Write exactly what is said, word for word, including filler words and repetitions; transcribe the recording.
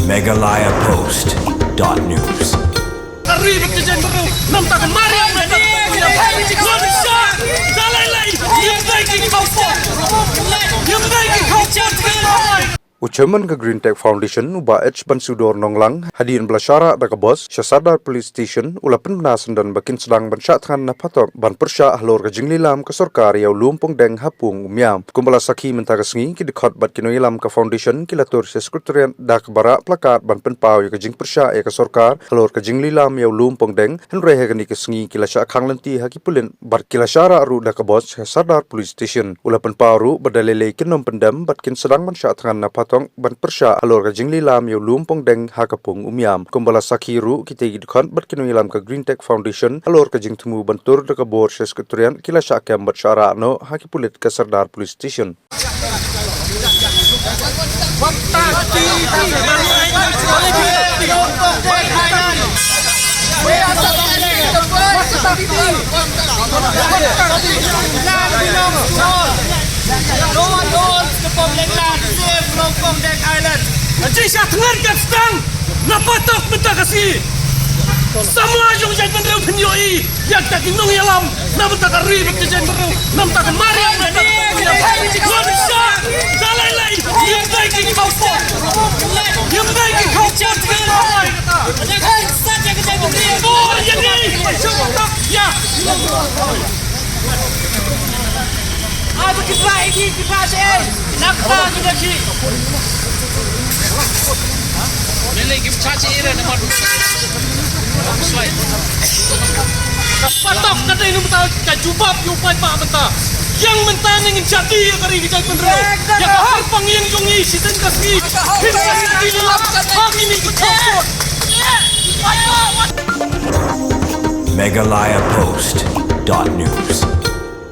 Meghalaya Post dot news. U chairman ka Green Tech Foundation, u Bah H Bansudor Nonglang, hadien ba la shah rah da ka bos sha Sardar Police Station, u la pynbna syndon ba kin sdang ban shah thngan na phatok ban pyrshah halor ka jinglilam ka sorkar ïa u lum pongdeng ha Pung Umiam. Kumba la sakhi mynta ka sngi, ki dkhot bad ki nongïalam ka foundation ki la tur sha Secretariat da kaba rah placard ban pynpaw ïa ka jingpyrshah ïa ka sorkar halor ka jinglilam ïa u lum pongdeng. Hynrei ha kane ka sngi ki la shah khang lynti ha ki pulit bad ki la shah rah ruh da ka bos sha Sardar Police Station. U la pynpaw ruh ba da lei lei kin ym pyndem bad kin sdang ban shah thngan na phatok ban pyrshah halor ka jinglilam ïa u lum pongdeng ha ka Pung Umiam. Kumba la sakhi ruh, kitei ki dkhot bad ki nongïalam ka Green Tech Foundation halor ka jingthmu ban tur da ka bor sha Secretariat ki la shah kem bad shah rah noh ha ki pulit ka Sardar Police Station. Jingshah thngan kan sdang na phatok mynta ka sngi. Samla jong jaitbynriew phin ïohi ïa kita ki nongïalam na bynta ka ri bad ka jaitbynriew, na bynta ka mariang, na bynta ka mariang. Ngan shah da lei lei, ïa kita ki khawpor, ïa kita ki khawpor. Bor ïa ngi, ïa. Ai ba ki ba igi ki ba se. Nak ba ki ba ki. Nene ki ba se ira na mot. Suai. Ka patok ka dei na mynta ka jubab ïa u paidbah mynta. Ïa mynta ne ngin shah die ïa ka ri ka jaitbynriew. Ïa ka kyrpang ïing jong ngi shiteng ka sngi. Ngin shah die ïa ka ri ka jaitbynriew. Meghalaya Post dot news.